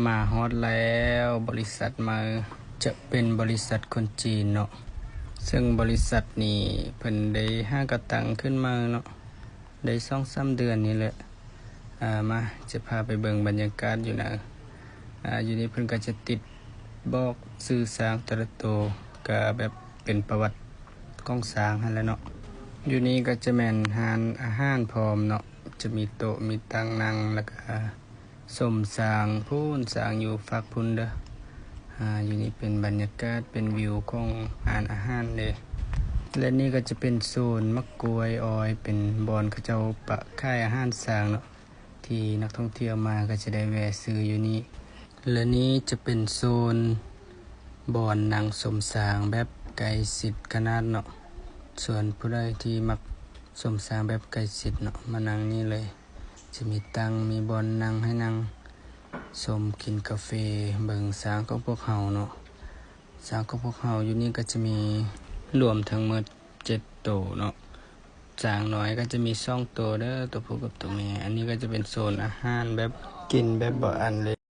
ມາຮອດແລ້ວ ບໍລິສັດໃໝ່ ຈະເປັນບໍລິສັດຄົນຈີນເນາະ ເຊິ່ງບໍລິສັດນີ້ເພິ່ນໄດ້ຫາກະຕັ້ງຂຶ້ນໃໝ່ເນາະ ໄດ້ສອງສາມເດືອນນີ້ແຫຼະ. ອາ ມາ ຈະພາໄປເບິ່ງບັນຍາກາດຢູ່ນະ. ອາ ຢູ່ນີ້ເພິ່ນກະຈະຕິດບອກຊື່ຊ້າງແຕ່ລະໂຕ ກະແບບເປັນປະຫວັດຂອງຊ້າງຫັ້ນແຫຼະເນາະ. ຢູ່ນີ້ກະຈະແມ່ນຮ້ານອາຫານພ້ອມເນາະ ຈະມີໂຕະມີຕັ່ງນັ່ງ ແລ້ວກະ ຊົມຊ້າງພຸ້ນ ຊ້າງຢູ່ຟາກພຸ້ນເດີ. ອາ ຢູ່ນີ້ເປັນບັນຍາກາດ ເປັນວິວຂອງຮ້ານອາຫານເດ້ ແລະ ນີ້ກໍຈະເປັນໂຊນໝາກກ້ວຍອ້ອຍ ເປັນບ່ອນເຂົາເຈົ້າປະຂາຍອາຫານຊ້າງເນາະ ທີ່ນັກທ່ອງທ່ຽວມາກໍຈະໄດ້ແວ່ຊື້ຢູ່ນີ້. ແລະ ນີ້ຈະເປັນໂຊນບ່ອນນັ່ງຊົມຊ້າງແບບໃກ້ຊິດຂະໜາດເນາະ. ສ່ວນຜູ້ໃດທີ່ມັກຊົມຊ້າງແບບໃກ້ຊິດເນາະ ມານັ່ງນີ້ເລີຍ. ຈະມີຕັ່ງ ມີບ່ອນນັ່ງໃຫ້ນັ່ງຊົມ ກິນກາເຟ ເບິ່ງຊ້າງຂອງພວກເຮົາເນາະ. ຊ້າງຂອງພວກເຮົາຢູ່ນີ້ກໍຈະມີລວມທັງໝົດເຈັດໂຕເນາະ. ຊ້າງນ້ອຍກໍຈະມີສອງໂຕເດີ ໂຕຜູ້ກັບໂຕແມ່. ອັນນີ້ກໍຈະເປັນໂຊນອາຫານແບບກິນແບບບໍ່ອັນເລີ